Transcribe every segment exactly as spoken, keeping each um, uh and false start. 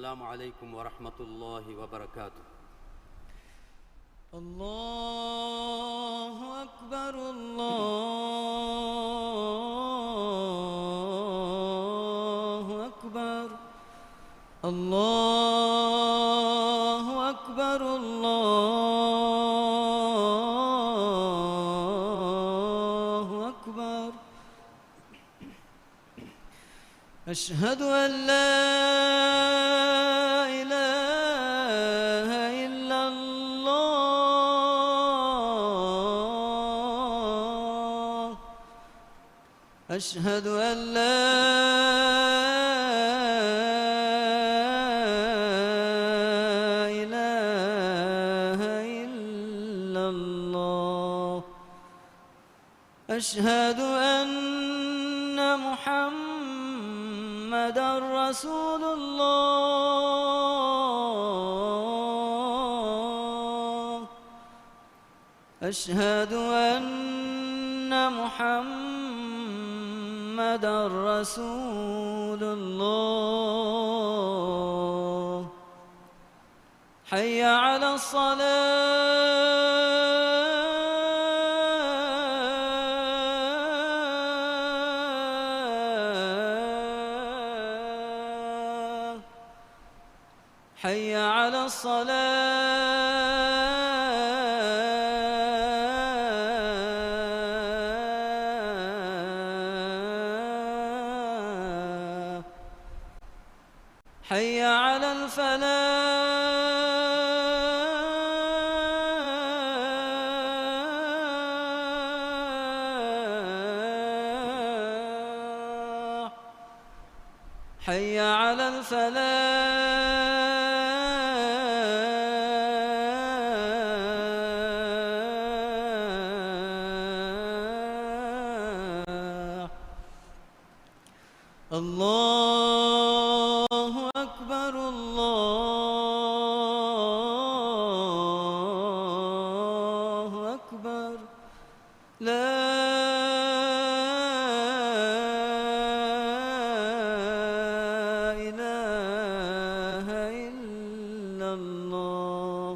السلام عليكم ورحمة الله وبركاته. الله أكبر، الله أكبر، الله أكبر، الله أكبر. أشهد أن لا إله إلا الله. أشهد أن لا إله إلا الله. أشهد أن محمدا رسول الله. أشهد أن محمدا رسول الله. حي على الصلاة. حي على الصلاة. حي على الفلاح. حي على الفلاح. الله أكبر، الله أكبر. لا إله إلا الله.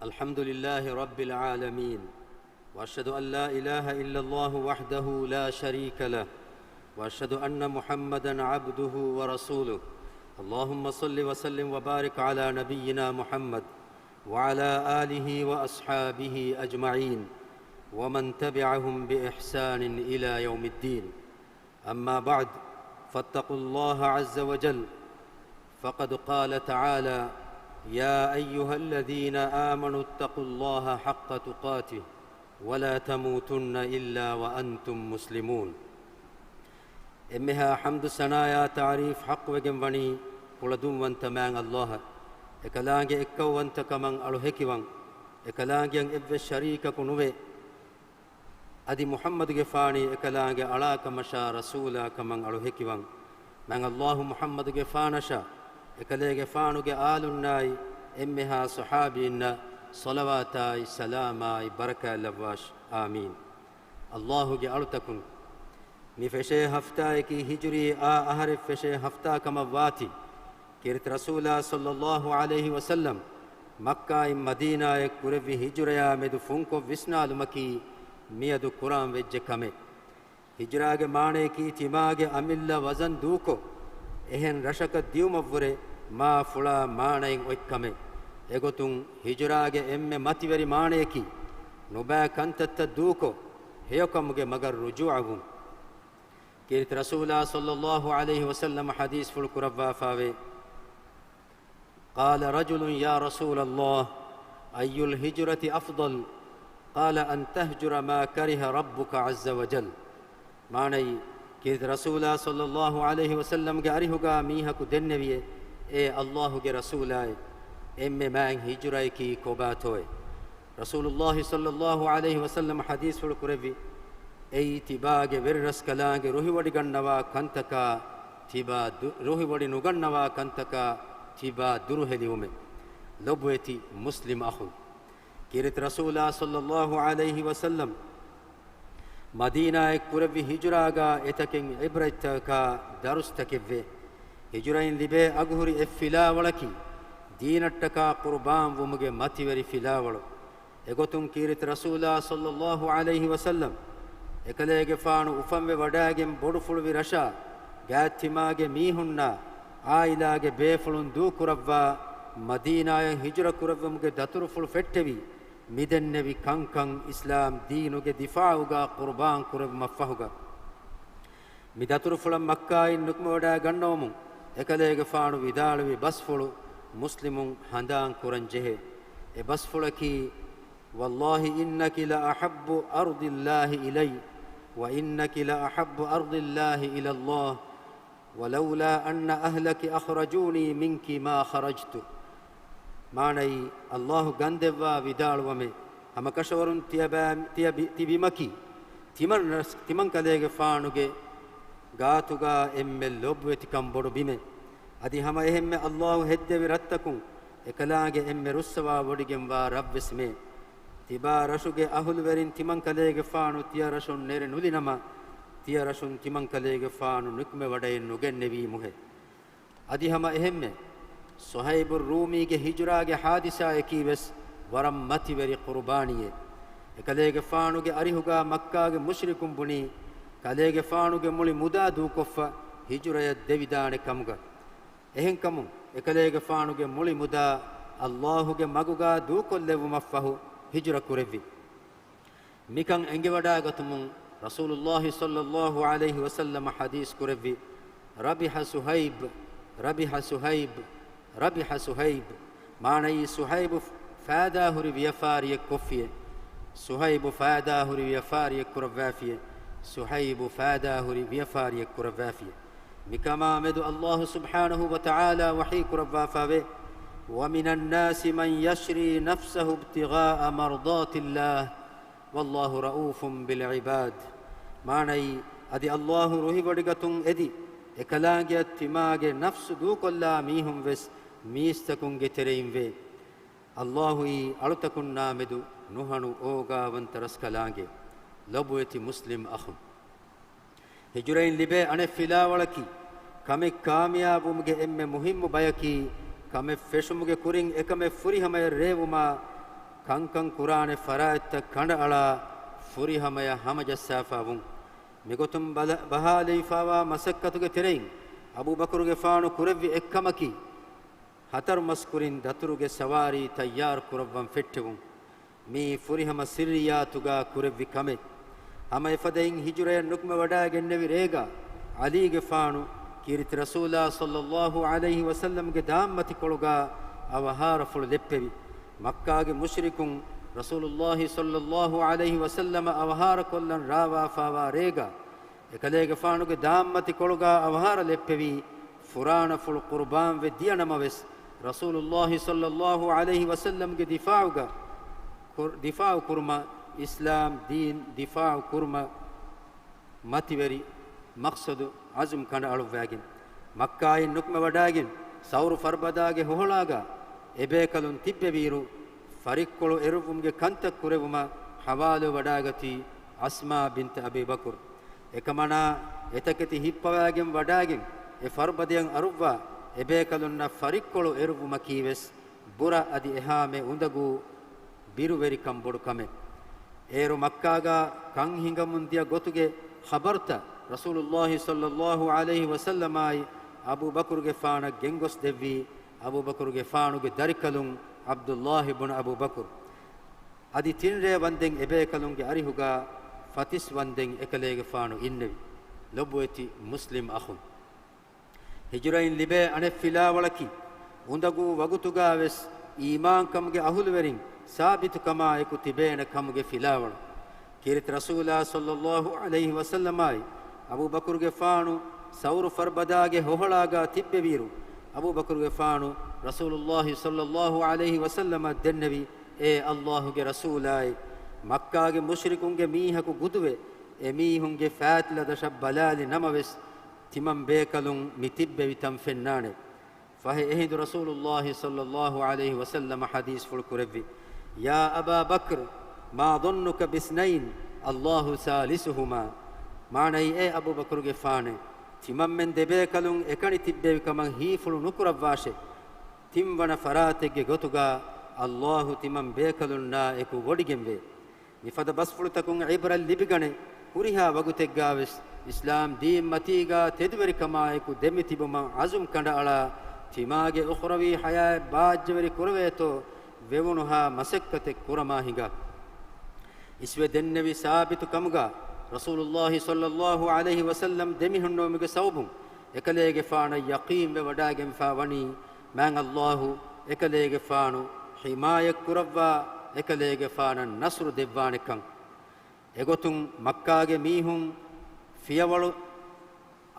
الحمد لله رب العالمين، وأشهد أن لا إله إلا الله وحده لا شريك له، وأشهد أن محمدا عبده ورسوله. اللهم صل وسلم وبارك على نبينا محمد وعلى آله وأصحابه أجمعين ومن تبعهم بإحسان إلى يوم الدين. أما بعد، فاتقوا الله عز وجل، فقد قال تعالى: يا أيها الذين آمنوا اتقوا الله حق تقاته ولا تموتن إلا وأنتم مسلمون. އެންމެހާ ޙަމްދު ސަނާޔާ ތަޢުރީފް ޙައްޤުވެގެން ވަނީ ކުޅަދުންވަންތަ މާތް ﷲ އަށް، އެކަލާނގެ އެއްކައުވަންތަކަމަށް އަޅު ހެކިވަން، އެކަލާނގެއަށް އެއްވެސް ޝަރީކަކު ނުވެ، އަދި މުޙައްމަދުގެފާނީ އެކަލާނގެ އަޅާކަމަށާ ރަސޫލާކަމަށް އަޅު ހެކިވަން. މާތް ﷲ މުޙައްމަދުގެފާނަށާ، އެކަލޭގެފާނުގެ އާލުންނާއި، އެންމެހާ ޞަޙާބީންނަށް ޞަލަވާތާއި ސަލާމާއި ބަރަކާތް ލައްވާށި. އާމީން. ﷲގެ އަޅުތަކުން، މި ފެށޭ ހަފްތާއަކީ ހިޖުރީ އާ އަހަރެއް ފެށޭ ހަފްތާ ކަމަށް ވާތީ، ކީރިތި ރަސޫލާ ޞައްލައްލާހު ޢަލައިހި ވަސައްލަމް މައްކާއިން މަދީނާއަށް ކުރެއްވި ހިޖުރަޔާ މެދު ފުންކޮށް ވިސްނާލުމަކީ މިއަދު ކުރާން ވެއްޖެ ކަމެއް. ހިޖުރާގެ މާނަޔަކީ ތިމާގެ އަމިއްލަ ވަޒަން ދޫކޮށް، އެހެން ރަށަކަށް ދިޔުމަށްވުރެ މާ ފުޅާ މާނައެއް އޮތްކަމެއް. އެގޮތުން ހިޖުރާގެ އެންމެ މަތިވެރި މާނަޔަކީ، ނުބައި ކަންތައްތައް ދޫކޮށް، ހެޔޮކަމުގެ މަގަށް ރުޖޫޢަވުން. ކީރިތި ރަސޫލާ ޞައްލައްލާހު ޢަލައިހި ވަސައްލަމަ ޙަދީޘްފުޅު ކުރައްވާފާވޭ، قال رجل يا رسول الله أي الهجرة أفضل؟ قال أن تهجر ما كره ربك عز وجل. މާނައީ، ކީރިތި ރަސޫލާ ޞައްލައްލާހު ޢަލައިހި ވަސައްލަމްގެ އަރިހުގާ މީހަކު ދެންނެވިއޭ، އޭ ﷲގެ ރަސޫލާއޭ، އެންމެ މާތް ހިޖުރަޔަކީ ކޮބާތޯއޭ؟ ރަސޫލުﷲ ޞައްލައްލާހު ޢަލައިހި ވަސައްލަމަ ޙަދީޘްފުޅު ކުރެއްވި، އެއީ ތިބާގެ ވެރިރަސްކަލާނގެ ރުހިވޮޑިގަންނަވާ ކަންތަކާ، ތިބާ ދު-، ރުހިވޮޑި ނުގަންނަވާ ކަންތަކާ، ތިބާ ދުރުހެލިވުމެއް. ލޮބުވެތި މުސްލިމް އަޚުން، ކީރިތި ރަސޫލާ ޞައްލައްލާހު ޢަލައިހި ވަސައްލަމް މަދީނާއަށް ކުރެއްވި ހިޖުރާގާ އެތަކެއް ޢިބްރަތްތަކަކާ ދަރުސްތަކެއްވޭ. ހިޖުރައިން ލިބޭ އަގުހުރި އެއް ފިލާވަޅަކީ، ދީނަށްޓަކާ ޤުރުބާން ވުމުގެ މަތިވެރި ފިލާވަޅު. އެގޮތުން ކީރިތި ރަސޫލާ ޞައްލައްލާހު ޢަލައިހި ވަސައްލަމް އެކަލޭގެފާނު އުފަންވެ ވަޑައިގެން ބޮޑުފުޅުވި ރަށާ، ގާތްތިމާގެ މީހުންނާ، ޢާއިލާގެ ބޭފުޅުން ދޫކުރައްވާ، މަދީނާއަށް ހިޖުރަ ކުރެއްވުމުގެ ދަތުރުފުޅު ފެއްޓެވީ، މިދެންނެވި ކަންކަން އިސްލާމް ދީނުގެ ދިފާޢުގާ ޤުރުބާން ކުރެއްވުމަށްފަހުގަ. މި ދަތުރުފުޅަށް މައްކާއިން ނުކުމެވަޑައިގަންނަވަމުން، އެކަލޭގެފާނު ވިދާޅުވި ބަސްފުޅު މުސްލިމުން ހަނދާން ކުރަން ޖެހޭ. އެ ބަސްފުޅަކީ، والله إنك لأحب أرض الله إلي، وإنك لأحب أرض الله إلى الله، ولولا أن أهلك أخرجوني منك ما خرجت. މާނައީ، ﷲ ގަންދެއްވާ ވިދާޅުވަމޭ، ހަމަކަށަވަރުން ތިޔަބައި-، ތިޔަބި-، ތިބިމަކީ، ތިމަން ރަސް-، ތިމަންކަލޭގެފާނުގެ ގާތުގާ އެންމެ ލޮބުވެތިކަން ބޮޑު ބިމެއް. އަދި ހަމަ އެހެންމެ ﷲ ހެއްދެވި ރަށްތަކުން އެކަލާނގެ އެންމެ ރުއްސަވާވޮޑިގެންވާ ރަށްވެސް މޭ. ތިބާ ރަށުގެ އަހުލުވެރިން ތިމަންކަލޭގެފާނު ތިޔަ ރަށުން ނެރެ ނުލިނަމަ، ތިޔަ ރަށުން ތިމަންކަލޭގެފާނު ނުކުމެވަޑައެއް ނުގެންނެވީމުހޭ. އަދި ހަމަ އެހެންމެ، ޞުހައިބު ރޫމީގެ ހިޖުރާގެ ޙާދިސާއަކީ ވެސް ވަރަށް މަތިވެރި ޤުރުބާނީއެއް. އެކަލޭގެފާނުގެ އަރިހުގާ މައްކާގެ މުޝްރިކުން ބުނީ، ކަލޭގެފާނުގެ މުޅި މުދާ ދޫކޮށްފަ ހިޖުރަޔަށް ދެވިދާނެ ކަމުގަ. އެހެންކަމުން، އެކަލޭގެފާނުގެ މުޅި މުދާ ﷲ ގެ މަގުގާ ދޫކޮށްލެއްވުމަށްފަހު ހިޖުރަ ކުރެއްވި. މިކަން އެނގިވަޑައިގަތުމުން ރަސޫލުﷲ ޞައްލައްލާހު ޢަލައިހި ވަސައްލަމަ ޙަދީޘް ކުރެއްވި، ربح صهيب، ربح صهيب، ربح صهيب. މާނައީ، ޞުހައިބު ފައިދާހުރި ވިޔަފާރިއެއް ކޮށްފިޔޭ. ޞުހައިބު ފައިދާހުރި ވިޔަފާރިއެއް ކުރައްވާފިޔޭ. ޞުހައިބު ފައިދާހުރި ވިޔަފާރިއެއް ކުރައްވާފިޔޭ. މިކަމާ މެދު ﷲ ސުބްޙާނަހޫ ވަތަޢާލާ ވަޙީ ކުރައްވާފައިވޭ، ومن الناس من يشري نفسه ابتغاء مرضات الله والله رءوف بالعباد. މާނައީ، އަދި ﷲ ރުހިވޮޑިގަތުން އެދި، އެކަލާނގެއަށް ތިމާގެ ނަފްސު ދޫކޮށްލާ މީހުން ވެސް މީސްތަކުންގެ ތެރެއިން ވޭ. ﷲ އީ އަޅުތަކުންނާ މެދު ނުހަނު އޯގާވަންތަ ރަސްކަލާނގެ. ލޮބުވެތި މުސްލިމް އަޚުން، ހިޖުރައިން ލިބޭ އަނެއް ފިލާވަޅަކީ، ކަމެއް ކާމިޔާބުވުމުގެ އެންމެ މުހިއްމު ބަޔަކީ، ކަމެއް ފެށުމުގެ ކުރިން އެކަމެއް ފުރިހަމަޔަށް ރޭވުމާ، ކަންކަން ކުރާނެ ފަރާތްތައް ކަނޑައަޅާ، ފުރިހަމަޔަށް ހަމަޖައްސާފާވުން. މިގޮތުން ބަލަ-، ބަހާލެވިފާވާ މަސައްކަތުގެ ތެރެއިން، އަބޫބަކުރުގެފާނު ކުރެއްވި އެއްކަމަކީ، ހަތަރު މަސް ކުރިން ދަތުރުގެ ސަވާރީ ތައްޔާރު ކުރައްވަން ފެއްޓެވުން. މީ ފުރިހަމަ ސިއްރިއްޔާތުގާ ކުރެއްވި ކަމެއް. ހަމަ އެފަދައިން ހިޖުރަޔަށް ނުކުމެވަޑައިގެންނެވި ރޭގަ، ޢަލީގެފާނު ކީރިތި ރަސޫލާ ޞައްލައްލާހު ޢަލައިހި ވަސައްލަމްގެ ދާންމަތިކޮޅުގާ އަވަހާރަފުޅު ލެއްޕެވި. މައްކާގެ މުޝްރިކުން ރަސޫލުއްލާހި ޞައްލައްލާހު ޢަލައިހި ވަސައްލަމަށް އަވަހާރަކޮށްލަން ރާވާފާވާ ރޭގަ، އެކަލޭގެފާނުގެ ދާންމަތިކޮޅުގާ އަވަހާރަ ލެއްޕެވީ، ފުރާނަފުޅު ޤުރުބާންވެ ދިޔަނަމަވެސް، ރަސޫލުއްލާހި ޞައްލައްލާހު ޢަލައިހި ވަސައްލަމްގެ ދިފާޢުގަ، ކުރ-، ދިފާޢު ކުރުމަށް، އިސްލާމް ދީން ދިފާޢު ކުރުމަށް މަތިވެރި މަޤްޞަދު ޢަޒުމް ކަނޑައަޅުއްވައިގެން، މައްކާއިން ނުކުމެވަޑައިގެން، ސައުރު ފަރުބަދާގެ ހޮހޮޅާގަ އެބޭކަލުން ތިއްބެވިއިރު، ފަރިއްކޮޅު އެރުއްވުމުގެ ކަންތައް ކުރެއްވުމަށް ޙަވާލުވެވަޑައިގަތީ އަސްމާ ބިންތު އަބީ ބަކުރު. އެކަމަނާ އެތަކެތި ހިއްޕަވައިގެން ވަޑައިގެން އެ ފަރުބަދަޔަށް އަރުއްވާ އެބޭކަލުންނަށް ފަރިއްކޮޅު އެރުއްވުމަކީވެސް ބުރަ އަދި އެހާމެ އުނދަގޫ ބިރުވެރިކަން ބޮޑު ކަމެއް. އޭރު މައްކާގާ ކަން ހިނގަމުން ދިޔަ ގޮތުގެ ޚަބަރުތައް ރަސޫލުއްލާހި ޞައްލައްލާހު ޢަލައިހި ވަސައްލަމާއި އަބޫބަކުރުގެފާނަށް ގެންގޮސްދެއްވީ، އަބޫބަކުރުގެފާނުގެ ދަރިކަލުން ޢަބްދުއްލާހި ބުނު އަބޫބަކުރު. އަދި ތިންރޭ ވަންދެން އެބޭކަލުންގެ އަރިހުގާ ފަތިސް ވަންދެން އެކަލޭގެފާނު އިންނެވި. ލޮބުވެތި މުސްލިމް އަޚުން، ހިޖުރައިން ލިބޭ އަނެއް ފިލާވަޅަކީ، އުނދަގޫ ވަގުތުގާވެސް އީމާންކަމުގެ އަހުލުވެރިން ސާބިތުކަމާއެކު ތިބޭނެ ކަމުގެ ފިލާވަޅު. ކީރިތި ރަސޫލާ ޞައްލައްލާހު ޢަލައިހި ވަސައްލަމާއި އަބޫބަކުރުގެފާނު ސައުރު ފަރުބަދާގެ ހޮހޮޅާގާ ތިއްބެވިއިރު، އަބޫބަކުރުގެފާނު ރަސޫލުއްލާހި ޞައްލައްލާހު ޢަލައިހި ވަސައްލަމަށް ދެންނެވި، އޭ ﷲ ގެ ރަސޫލާއޭ! މައްކާގެ މުޝްރިކުންގެ މީހަކު ގުދުވެ، އެމީހުންގެ ފާތިލަދަށަށް ބަލާލި ނަމަވެސް، ތިމަން ބޭކަލުން މި ތިއްބެވި ތަން ފެންނާނެ. ފަހެ އެހިނދު ރަސޫލުﷲ ޞައްލަﷲ ޢަލައިހި ވަސައްލަމަ ޙަދީޘްފުޅު ކުރެއްވި، يا أبا بكر ما ظنك باثنين الله ثالثهما. މާނައީ، އޭ އަބޫބަކުރުގެފާނޭ، ތިމަންމެން ދެބޭކަލުން އެކަނި ތިއްބެވި ކަމަށް ހީފުޅު ނުކުރައްވާށޭ. ތިންވަނަ ފަރާތެއްގެ ގޮތުގަ ﷲ ތިމަން ބޭކަލުންނާ އެކު ވޮޑިގެންވޭ. މިފަދަ ބަސްފުޅުތަކުން ޢިބްރަތް ލިބިގަނެ، ހުރިހާ ވަގުތެއްގާވެސް އިސްލާމް ދީން މަތީގާ ތެދުވެރިކަމާއެކު ދެމިތިބުމަށް ޢަޒުމް ކަނޑައަޅާ، ތިމާގެ އުޚްރަވީ ޙަޔާތް ބާއްޖަވެރި ކުރެވޭތޯ ވެވުނުހާ މަސައްކަތެއް ކުރަމާ ހިނގާ. އިސްވެ ދެންނެވި ސާބިތު ކަމުގާ، ރަސޫލުﷲ ޞައްލަﷲ ޢަލައިހި ވަސައްލަމް ދެމިހުންނެވުމުގެ ސަބަބުން އެކަލޭގެފާނަށް ޔަޤީންވެވަޑާގެންފާ ވަނީ، މާތް ﷲ އެކަލޭގެފާނު ޙިމާޔަތްކުރައްވާ، އެކަލޭގެފާނަށް ނަޞްރު ދެއްވާނެކަން. އެގޮތުން މައްކާގެ މީހުން ފިޔަވަޅު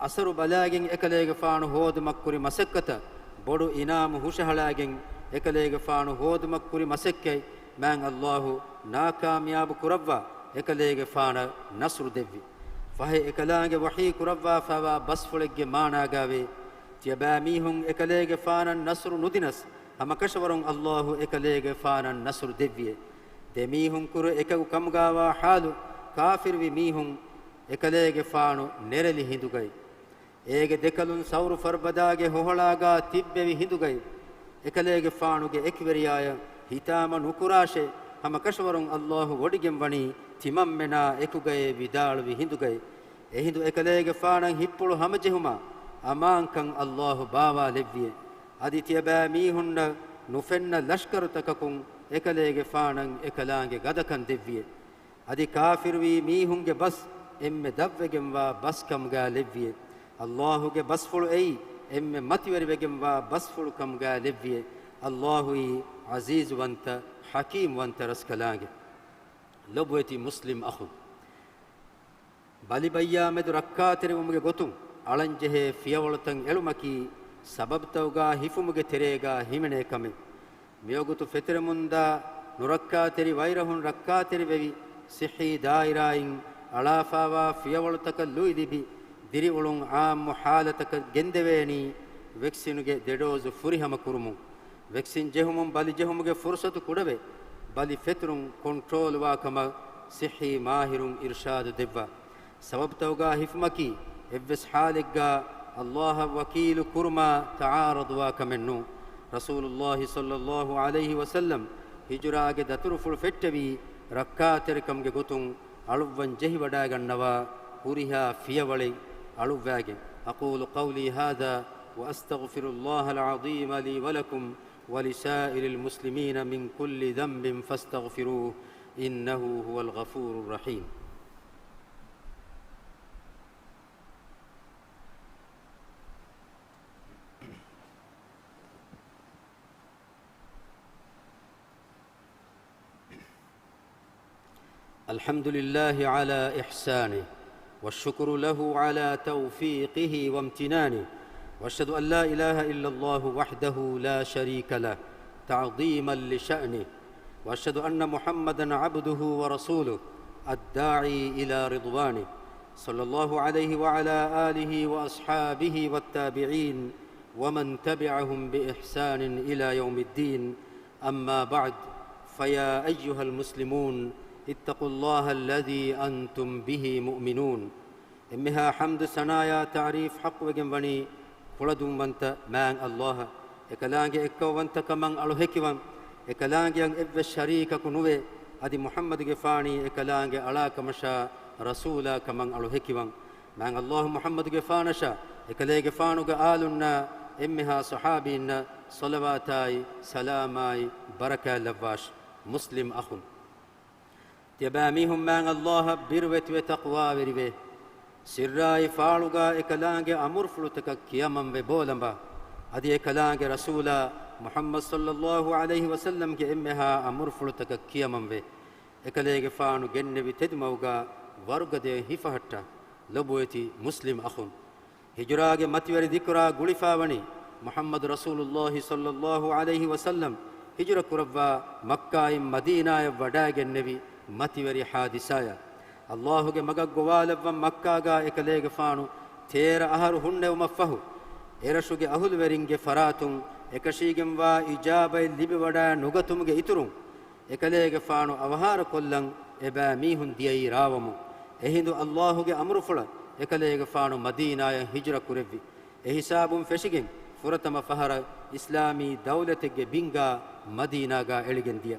އަސަރު ބަލާގެން އެކަލޭގެފާނު ހޯދުމަށް ކުރި މަސައްކަތަށް ބޮޑު އިނާމު ހުށަހަޅާގެން އެކަލޭގެފާނު ހޯދުމަށް ކުރި މަސައްކަތް މާތް ﷲ ނާކާމިޔާބު ކުރައްވާ، އެކަލޭގެފާނަށް ނަޞްރު ދެއްވި. ފަހެ އެކަލާނގެ ވަޙީ ކުރައްވާފައިވާ ބަސްފުޅެއްގެ މާނާގާވޭ، ތިޔަބައިމީހުން އެކަލޭގެފާނަށް ނަޞްރު ނުދިނަސް، ހަމަކަށަވަރުން ﷲ އެކަލޭގެފާނަށް ނަޞްރު ދެއްވިއޭ. ދެމީހުންކުރު އެކަކު ކަމުގާވާ ޙާލު، ކާފިރުވި މީހުން އެކަލޭގެފާނު ނެރެލި ހިނދުގައި، އޭގެ ދެކަލުން ސައުރު ފަރުބަދާގެ ހޮހޮޅާގާ ތިއްބެވި ހިނދުގައި، އެކަލޭގެފާނުގެ އެކުވެރިޔާޔަށް ހިތާމަ ނުކުރާށޭ، ހަމަކަށަވަރުން ﷲ ވޮޑިގެންވަނީ ތިމަންމެނާ އެކުގައޭ ވިދާޅުވި ހިނދުގައި. އެހިނދު އެކަލޭގެފާނަށް ހިތްޕުޅު ހަމަޖެހުމާ އަމާންކަން ﷲ ބާވާލެއްވިއޭ. އަދި ތިޔަބައިމީހުންނަށް ނުފެންނަ ލަޝްކަރުތަކަކުން އެކަލޭގެފާނަށް އެކަލާނގެ ގަދަކަން ދެއްވިއޭ. އަދި ކާފިރުވީ މީހުންގެ ބަސް އެންމެ ދަށްވެގެންވާ ބަސްކަމުގާ ލެއްވިއޭ. ﷲގެ ބަސްފުޅު އެއީ އެންމެ މަތިވެރިވެގެންވާ ބަސްފުޅު ކަމުގާ ލެއްވިއޭ. ﷲއީ ޢަޒީޒުވަންތަ، ޙަކީމްވަންތަ ރަސްކަލާނގެ. ލޮބުވެތި މުސްލިމް އަޚުން، ބަލިބައްޔާމެދު ރައްކާތެރިވުމުގެ ގޮތުން އަޅަންޖެހޭ ފިޔަވަޅުތައް އެޅުމަކީ، ސަބަބުތަކުގާ ހިފުމުގެ ތެރޭގާ ހިމެނޭ ކަމެއް. މިވަގުތު ފެތުރެމުންދާ ނުރައްކާތެރި ވައިރަހުން ރައްކާތެރިވެވި، ޞިއްޙީ ދާއިރާއިން އަޅާފާވާ ފިޔަވަޅުތަކަށް ލުއިލިބި، ދިރިއުޅުން ޢާއްމު ޙާލަތަކަށް ގެންދެވޭނީ، ވެކްސިނުގެ ދެ ޑޯޒު ފުރިހަމަ ކުރުމުން. ވެކްސިން ޖެހުމުން ބަލި ޖެހުމުގެ ފުރުޞަތު ކުޑަވެ، ބަލި ފެތުރުން ކޮންޓްރޯލްވާ ކަމަށް ޞިއްޙީ މާހިރުން އިރުޝާދު ދެއްވާ. ސަބަބުތަކުގާ ހިފުމަކީ، އެއްވެސް ޙާލެއްގާ ﷲއަށް ވަކީލު ކުރުމާ ތަޢާރަޟުވާ ކަމެއް ނޫން. ރަސޫލުﷲ ޞައްލަﷲ ޢަލައިހި ވަސައްލަމް ހިޖުރާގެ ދަތުރުފުޅު ފެއްޓެވީ، ރައްކާތެރިކަމުގެ ގޮތުން އަޅުއްވަން ޖެހިވަޑައިގަންނަވާ ހުރިހާ ފިޔަވަޅެއް އަޅުއްވާގެން. أقول قولي هذا وأستغفر الله العظيم لي ولكم ولسائر المسلمين من كل ذنب فاستغفروه إنه هو الغفور الرحيم. الحمد لله على إحسانه، والشكر له على توفيقه وامتنانه، وأشهد أن لا إله إلا الله وحده لا شريك له تعظيما لشأنه، وأشهد أن محمدا عبده ورسوله الداعي إلى رضوانه، صلى الله عليه وعلى آله وأصحابه والتابعين ومن تبعهم بإحسان إلى يوم الدين. أما بعد، فيا أيها المسلمون، اتقوا الله الذي أنتم به مؤمنون. އެންމެހާ ޙަމްދު ސަނާޔާ ތަޢުރީފް ޙައްޤުވެގެން ވަނީ ކުޅަދުންވަންތަ މާތް ﷲ އަށް. އެކަލާނގެ އެއްކައުވަންތަކަމަށް އަޅު ހެކިވަން. އެކަލާނގެއަށް އެއްވެސް ޝަރީކަކު ނުވޭ. އަދި މުޙައްމަދުގެފާނީ އެކަލާނގެ އަޅާކަމަށާ ރަސޫލާ ކަމަށް އަޅު ހެކިވަން. މާތް ﷲ މުޙައްމަދުގެފާނަށާ، އެކަލޭގެފާނުގެ އާލުންނާ، އެންމެހާ ޞަޙާބީންނަށް ޞަލަވާތާއި ސަލާމާއި ބަރަކާތް ލައްވާށި. މުސްލިމް އަޚުން. ތިޔަބައިމީހުން މާތް ﷲ އަށް ބިރުވެތިވެ ތަޤްވާވެރިވޭ. ސިއްރާއި ފާޅުގާ އެކަލާނގެ އަމުރުފުޅުތަކަށް ކިޔަމަންވެ ބޯލަނބާ. އަދި އެކަލާނގެ ރަސޫލާ މުޙައްމަދު ޞައްލަﷲ ޢަލައިހި ވަސައްލަމްގެ އެންމެހާ އަމުރުފުޅުތަކަށް ކިޔަމަންވެ. އެކަލޭގެފާނު ގެންނެވި ތެދުމަގުގާ ވަރުގަދަޔަށް ހިފަހައްޓާ. ލޮބުވެތި މުސްލިމް އަޚުން. ހިޖުރާގެ މަތިވެރި ޛިކުރާ ގުޅިފާވަނީ، މުޙައްމަދު ރަސޫލުﷲ ޞައްލަﷲ ޢަލައިހި ވަސައްލަމް ހިޖުރަ ކުރައްވާ މައްކާއިން މަދީނާޔަށް ވަޑައިގެންނެވި މަތިވެރި ޙާދިސާޔާ. ﷲގެ މަގަށް ގޮވާލައްވަން މައްކާގާ އެކަލޭގެފާނު ތޭރަ އަހަރު ހުންނެވުމަށްފަހު، އެރަށުގެ އަހުލުވެރިންގެ ފަރާތުން އެކަށީގެންވާ އިޖާބަތް ލިބިވަޑައި ނުގަތުމުގެ އިތުރުން، އެކަލޭގެފާނު އަވަހާރަކޮށްލަން އެބައިމީހުން ދިޔައީ ރާވަމުން. އެހިނދު ﷲ ގެ އަމުރުފުޅަށް އެކަލޭގެފާނު މަދީނާއަށް ހިޖުރަ ކުރެއްވި. އެހިސާބުން ފެށިގެން ފުރަތަމަ ފަހަރަށް އިސްލާމީ ދައުލަތެއްގެ ބިންގާ މަދީނާގާ އެޅިގެން ދިޔަ.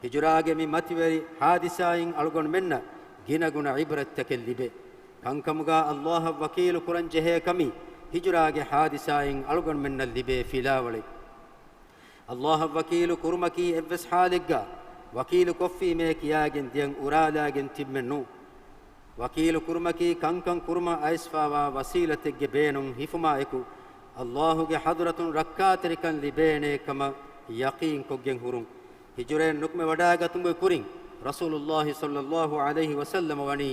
ހިޖުރާގެ މި މަތިވެރި ޙާދިސާއިން އަޅުގަނޑުމެންނަށް ގިނަގުނަ ޢިބްރަތްތަކެއް ލިބޭ. ކަންކަމުގާ ﷲ އަށް ވަކީލު ކުރަން ޖެހޭ ކަމީ ހިޖުރާގެ ޙާދިސާއިން އަޅުގަނޑުމެންނަށް ލިބޭ ފިލާވަޅެއް. ﷲ އަށް ވަކީލު ކުރުމަކީ އެއްވެސް ޙާލެއްގާ ވަކީލު ކޮށްފީމޭ ކިޔާގެން ދިޔަން އުރާލާގެން ތިއްބެއް ނޫން. ވަކީލު ކުރުމަކީ ކަންކަން ކުރުމަށް އައިސްފާވާ ވަސީލަތެއްގެ ބޭނުން ހިފުމާއެކު، ﷲ ގެ ޙަޟްރަތުން ރައްކާތެރިކަން ލިބޭނޭ ކަމަށް ޔަޤީންކޮށްގެން ހުރުން. ހިޖުރައެއް ނުކުމެ ވަޑާގަތުމުގެ ކުރިން، ރަސޫލުﷲ ޞައްލަﷲ ޢަލައިހި ވަސައްލަމަ ވަނީ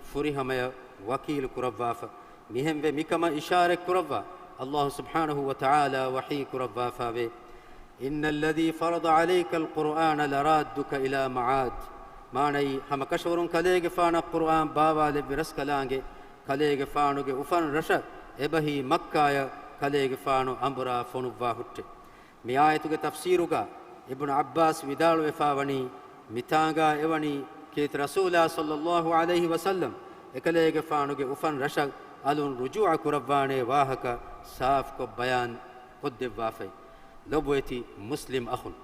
ފުރިހަމަޔަށް ވަކީލު ކުރައްވާފަ. މިހެންވެ، މިކަމަށް އިޝާރަތް ކުރައްވާ ﷲ ސުބްޙާނަހޫ ވަތަޢާލާ ވަޙީ ކުރައްވާފާވޭ. إن الذي فرض عليك القرآن لرادك إلى معاد. މާނައީ، ހަމަ ކަށަވަރުން ކަލޭގެފާނަށް ޤުރުއާން ބާވާލެއްވި ރަސްކަލާނގެ، ކަލޭގެފާނުގެ އުފަން ރަށަށް އެބަހީ މައްކާޔަށް ކަލޭގެފާނު އަނބުރާ ފޮނުއްވާ ހުއްޓެ. މި އާޔަތުގެ ތަފްސީރުގަ އިބްނު ޢައްބާސް ވިދާޅުވެފާވަނީ، މިތާނގާ އެވަނީ ކީރިތި ރަސޫލާ ޞައްލަﷲ ޢަލައިހި ވަސައްލަމް އެކަލޭގެފާނުގެ އުފަން ރަށަށް އަލުން ރުޖޫޢަ ކުރައްވާނޭ ވާހަކަ ސާފުކޮށް ބަޔާން ކޮށްދެއްވާފައި. ލޮބުވެތި މުސްލިމް އަޚުން،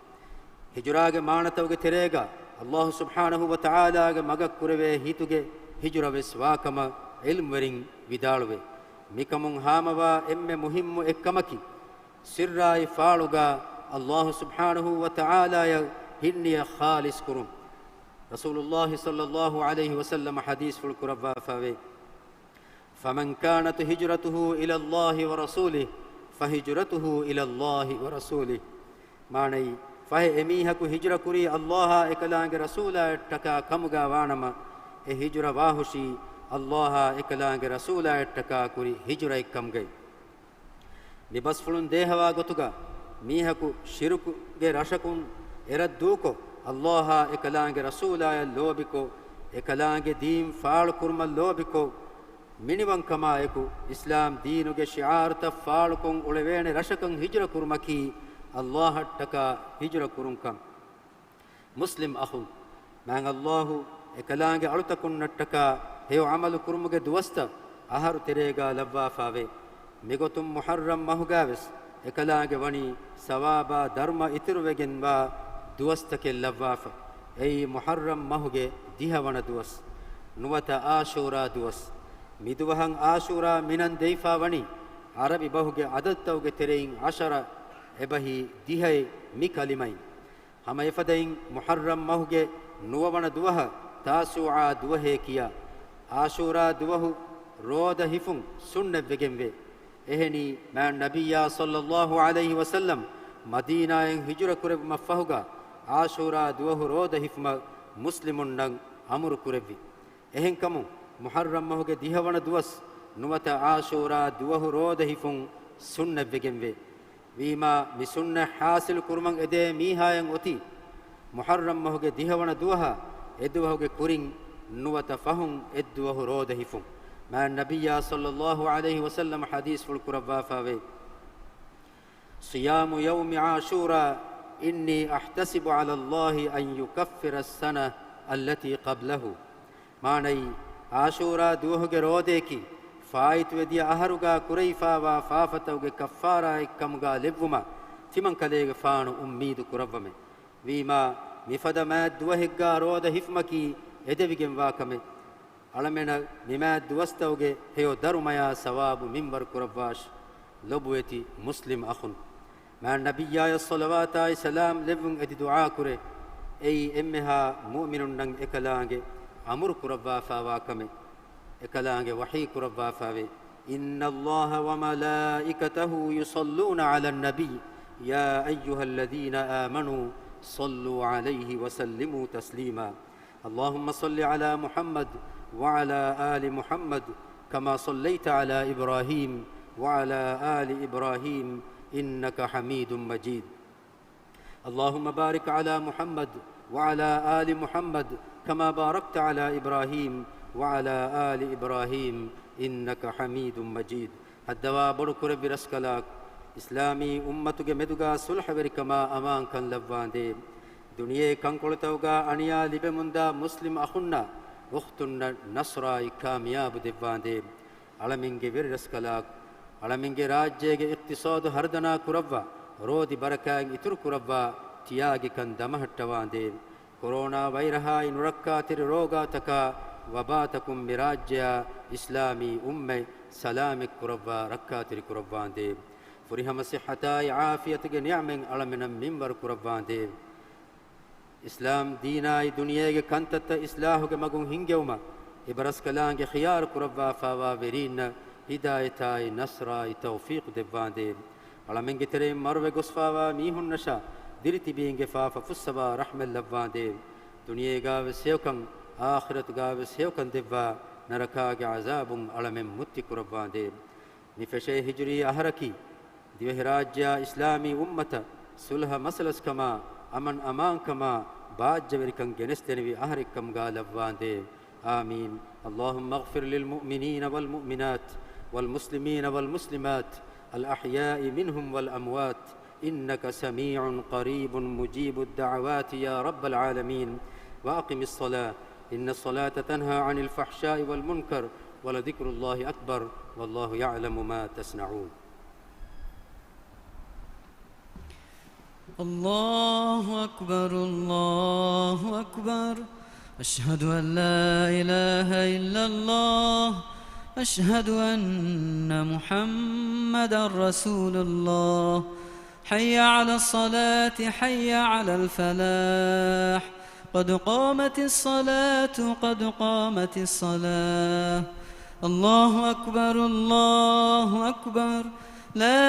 ހިޖުރާގެ މާނަތަކުގެ ތެރޭގަ ﷲ ސުބްޙާނަހޫ ވަތަޢާލާގެ މަގަށް ކުރެވޭ ހިތުގެ ހިޖުރަވެސް ވާކަމަށް ޢިލްމުވެރިން ވިދާޅުވޭ. މިކަމުން ހާމަވާ އެންމެ މުހިއްމު އެއްކަމަކީ، ސިއްރާއި ފާޅުގަ ﷲ ސުބްޙާނަހޫ ވަތަޢާލާއަށް ހިތްނިޔަތް ޚާލިޞް ކުރުން. ރަސޫލުﷲ ޞައްލަﷲ ޢަލައިހި ވަސައްލަމަ ޙަދީޘްފުޅު ކުރައްވާފައިވޭ، فمن كانت هجرته إلى الله ورسوله فهجرته إلى الله ورسوله. މާނައީ، ފަހެ އެމީހަކު ހިޖުރަ ކުރީ ﷲ އާ އެކަލާނގެ ރަސޫލާއަށްޓަކާ ކަމުގާ ވާނަމަ، އެ ހިޖުރަ ވާހުށީ ﷲ އާ އެކަލާނގެ ރަސޫލާއަށްޓަކާ ކުރި ހިޖުރައެއްކަމުގައި. މި ބަސްފުޅުން ދޭހަވާ ގޮތުގަ، މީހަކު ޝިރުކުގެ ރަށަކުން އެރަށް ދޫކޮށް، ﷲ އާ އެކަލާނގެ ރަސޫލާއަށް ލޯބިކޮށް، އެކަލާނގެ ދީން ފާޅުކުރުމަށް ލޯބިކޮށް، މިނިވަންކަމާއެކު، އިސްލާމް ދީނުގެ ޝިޢާރުތައް ފާޅުކޮށް އުޅެވޭނެ ރަށަކަށް ހިޖުރަ ކުރުމަކީ، ﷲ އަށްޓަކާ ހިޖުރަ ކުރުންކަން. މުސްލިމް އަޚުން، މާތް ﷲ އެކަލާނގެ އަޅުތަކުންނަށްޓަކާ ހެޔޮ ޢަމަލު ކުރުމުގެ ދުވަސްތައް އަހަރު ތެރޭގާ ލައްވާފާވޭ. މިގޮތުން މުޙައްރަމް މަހުގާވެސް އެކަލާނގެ ވަނީ ސަވާބާ ދަރުމަ އިތުރުވެގެންވާ ދުވަސްތަކެއް ލައްވާފަ. އެއީ މުޙައްރަމް މަހުގެ ދިހަވަނަ ދުވަސް، ނުވަތަ އާޝޫރާ ދުވަސް. މިދުވަހަށް އާޝޫރާ މިނަން ދެވިފާވަނީ ޢަރަބި ބަހުގެ ޢަދަދުތަކުގެ ތެރެއިން ޢަޝަރަ އެބަހީ ދިހައެއް މި ކަލިމައިން. ހަމަ އެފަދައިން މުޙައްރަމް މަހުގެ ނުވަވަނަ ދުވަހަށް ތާސޫޢާ ދުވަހޭ ކިޔާ، އާޝޫރާ ދުވަހު ރޯދަ ހިފުން ސުންނަތްވެގެންވޭ. އެހެނީ، މާތް ނަބިއްޔާ ޞައްލަﷲ ޢަލައިހި ވަސައްލަމް މަދީނާއިން ހިޖުރަ ކުރެއްވުމަށްފަހުގާ، އާޝޫރާ ދުވަހު ރޯދަ ހިފުމަށް މުސްލިމުންނަށް އަމުރު ކުރެއްވި. އެހެންކަމުން، މުޙައްރަމް މަހުގެ ދިހަވަނަ ދުވަސް ނުވަތަ އާޝޫރާ ދުވަހު ރޯދަ ހިފުން ސުންނަތްވެގެންވޭ. ވީމާ، މި ސުންނަތް ޙާޞިލު ކުރުމަށް އެދޭ މީހާޔަށް އޮތީ، މުޙައްރަމް މަހުގެ ދިހަވަނަ ދުވަހާ އެދުވަހުގެ ކުރިން ނުވަތަ ފަހުން އެއްދުވަހު ރޯދަ ހިފުން. މާތް ނަބިއްޔާ ޞައްލަﷲ ޢަލައިހި ވަސައްލަމަ ޙަދީޘްފުޅު ކުރައްވާފާވޭ، صيام يوم عاشوراء إني أحتسب على الله أن يكفر السنة التي قبله. މާނައީ، އާޝޫރާ ދުވަހުގެ ރޯދަޔަކީ، ފާއިތުވެދިޔަ އަހަރުގާ ކުރެވިފާވާ ފާފަތަކުގެ ކައްފާރާއެއްކަމުގާ ލެއްވުމަށް ތިމަންކަލޭގެފާނު އުއްމީދު ކުރައްވަމެ. ވީމާ، މިފަދަ މާތް ދުވަހެއްގާ ރޯދަ ހިފުމަކީ އެދެވިގެންވާ ކަމެއް. އަޅަމެނަށް މިމާތް ދުވަސްތަކުގެ ހެޔޮ ދަރުމަޔާ ސަވާބު މިންވަރު ކުރައްވާށި. ލޮބުވެތި މުސްލިމް އަޚުން، މާތް ނަބިއްޔާޔަށް ޞަލަވާތާއި ސަލާމް ލެއްވުން އެދި ދުޢާކުރޭ. އެއީ އެންމެހާ މުއުމިނުންނަށް އެކަލާނގެ އަމުރު ކުރައްވާފާވާ ކަމެއް. އެކަލާނގެ ވަޙީ ކުރައްވާފާވޭ، إن الله وملائكته يصلون على النبي يا أيها الذين آمنوا صلوا عليه وسلموا تسليما. اللهم صل على محمد وعلى آل محمد كما صليت على إبراهيم وعلى آل إبراهيم إنك حميد مجيد. اللهم بارك على محمد وعلى آل محمد كما باركت على إبراهيم وعلى آل إبراهيم إنك حميد مجيد. ހައްދަވާ ބޮޑު ކުރެއްވި ރަސްކަލާކޮ، އިސްލާމީ އުއްމަތުގެ މެދުގާ ސުލްހަވެރިކަމާ އަމާންކަން ލައްވާނދޭ. ދުނިޔެ ކަންކޮޅުތަކުގާ އަނިޔާ ލިބެމުންދާ މުސްލިމް އަޚުންނާ އުޚްތުންނަށް ނަޞްރާއި ކާމިޔާބު ދެއްވާނދޭ. އަޅަމެންގެ ވެރި ރަސްކަލާކޮ، އަޅަމެންގެ ރާއްޖޭގެ އިޤްތިޞާދު ހަރުދަނާ ކުރައްވާ، ރޯދި ބަރަކާތް އިތުރު ކުރައްވާ، ތިޔާގިކަން ދަމަހައްޓަވާނދޭ. ކޮރޯނާ ވައިރަހާއި ނުރައްކާތެރި ރޯގާތަކާ ވަބާތަކުން މި ރާއްޖެއާ އިސްލާމީ އުއްމަތް ސަލާމަތް ކުރައްވާ ރައްކާތެރި ކުރައްވާނދޭ. ފުރިހަމަ ޞިއްޙަތާއި ޢާފިޔަތުގެ ނިޢުމަތް އަޅަމެނަށް މިންވަރު ކުރައްވާނދޭ. އިސްލާމް ދީނާއި ދުނިޔޭގެ ކަންތައްތައް އިޞްލާޙުގެ މަގުން ހިންގެވުމަށް އެބަރަސްކަލާނގެ ޚިޔާރު ކުރައްވާފާވާ ވެރީންނަށް ހިދާޔަތާއި ނަޞްރާއި ތައުފީޤު ދެއްވާނދޭ. އަޅަމެންގެ ތެރެއިން މަރުވެ ގޮސްފާވާ މީހުންނަށާ ދިރިތިބީންގެ ފާފަ ފުއްސަވާ ރަޙްމަތް ލައްވާނދޭ. ދުނިޔޭގާވެސް ހެޔޮކަން، އާޚިރަތުގާވެސް ހެޔޮކަން ދެއްވާ، ނަރަކާގެ ޢަޒާބުން އަޅަމެން މުއްތި ކުރައްވާނދޭ. މި ފެށޭ ހިޖުރީ އަހަރަކީ، ދިވެހިރާއްޖެއާ އިސްލާމީ އުއްމަތަށް ޞުލްޙަ މަސަލަސްކަމާ، އަމަން އަމާންކަމާ، ބާއްޖަވެރިކަން ގެނެސްދެނިވި އަހަރެއްކަމުގާ ލައްވާނދޭ. آمين. اللهم اغفر للمؤمنين والمؤمنات والمسلمين والمسلمات الأحياء منهم والأموات إنك سميع قريب مجيب الدعوات يا رب العالمين. وأقم الصلاة إن الصلاة تنهى عن الفحشاء والمنكر ولذكر الله أكبر والله يعلم ما تصنعون. الله أكبر، الله أكبر. أشهد أن لا إله إلا الله. أشهد أن محمدا رسول الله. حي على الصلاة، حي على الفلاح. قد قامت الصلاة، قد قامت الصلاة. الله أكبر، الله أكبر. لا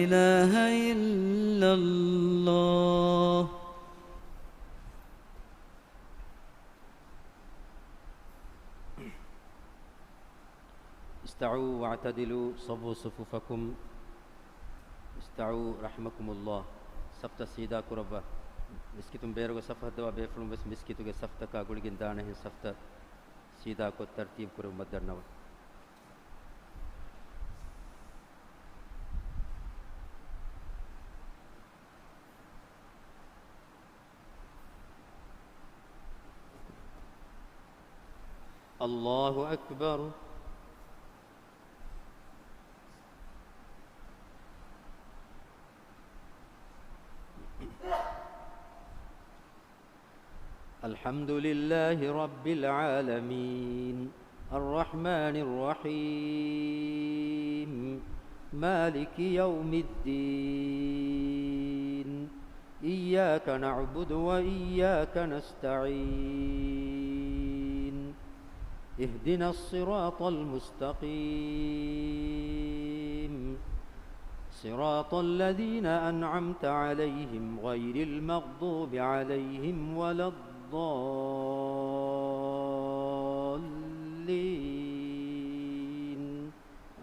إله إلا الله. استووا واعتدلوا، صوّوا صفوفكم. استووا رحمكم الله. ސަފްތައް ސީދާ ކުރައްވާ. މިސްކިތުން ބޭރުގެ ސަފު ހައްދަވާ ބޭފުޅުން ވެސް މިސްކިތުގެ ސަފްތަކާ ގުޅިގެން ދާނެހެން ސަފްތައް ސީދާކޮށް ތަރްތީބު ކުރެވުމަށް ދަންނަވަން. الله أكبر. الحمد لله رب العالمين. الرحمن الرحيم. مالك يوم الدين. إياك نعبد وإياك نستعين. اهدنا الصراط المستقيم. صراط الذين أنعمت عليهم غير المغضوب عليهم ولا الضالين.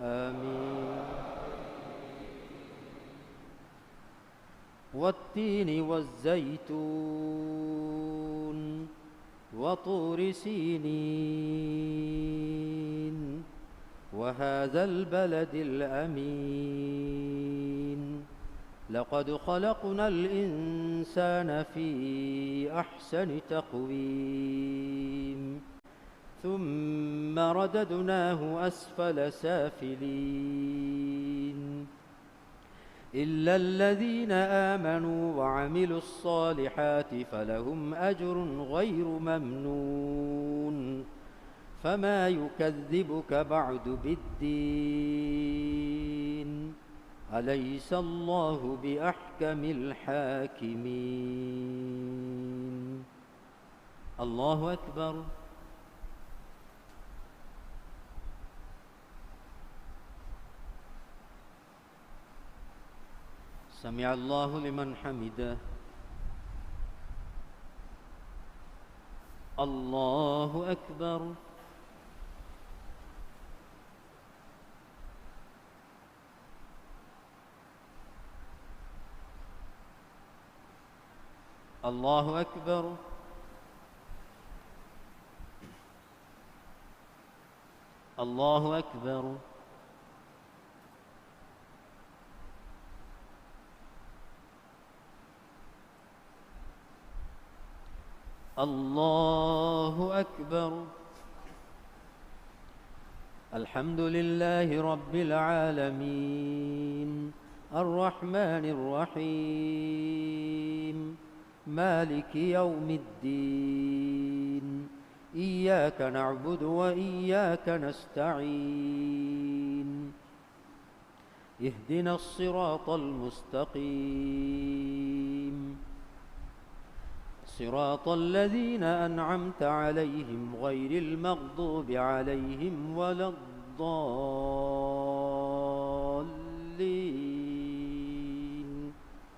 آمين. والتين والزيتون وطور سينين وهذا البلد الأمين. لقد خلقنا الإنسان في أحسن تقويم. ثم رددناه أسفل سافلين. إلا الذين آمنوا وعملوا الصالحات فلهم أجر غير ممنون. فما يكذبك بعد بالدين. أليس الله بأحكم الحاكمين. الله أكبر. سمع الله لمن حمده. الله أكبر. الله أكبر. الله أكبر. الله أكبر. الحمد لله رب العالمين. الرحمن الرحيم. مالك يوم الدين. إياك نعبد وإياك نستعين. اهدنا الصراط المستقيم. صراط الذين أنعمت عليهم غير المغضوب عليهم ولا الضالين.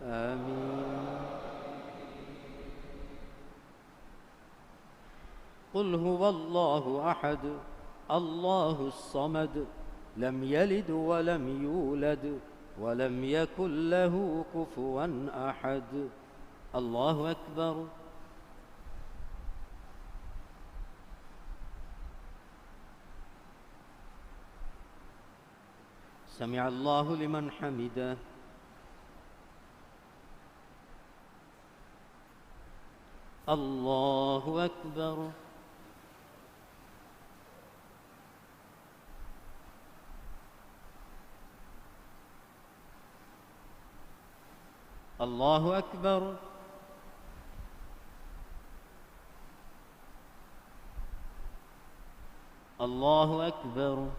آمين. قل هو الله أحد، الله الصمد، لم يلد ولم يولد، ولم يكن له كفوا أحد. الله أكبر. سمع الله لمن حمده. الله أكبر. الله أكبر. الله أكبر.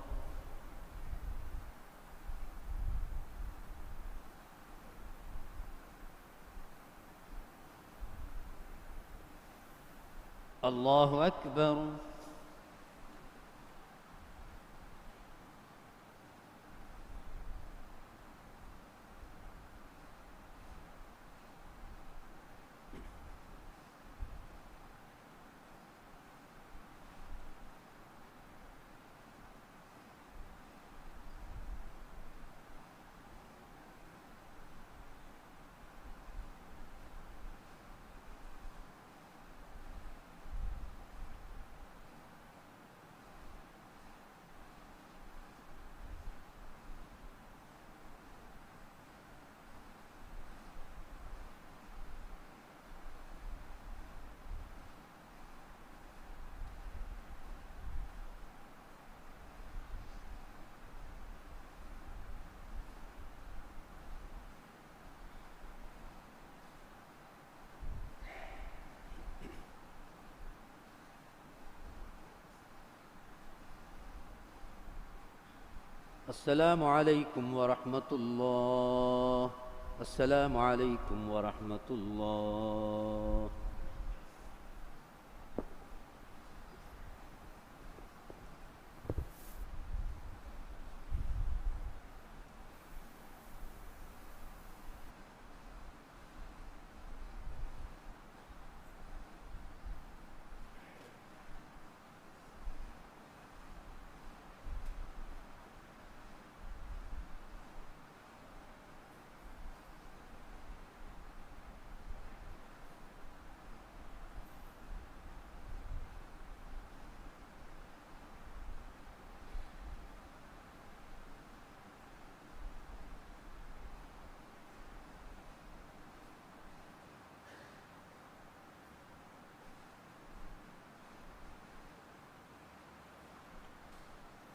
الله أكبر. السلام عليكم ورحمة الله. السلام عليكم ورحمة الله.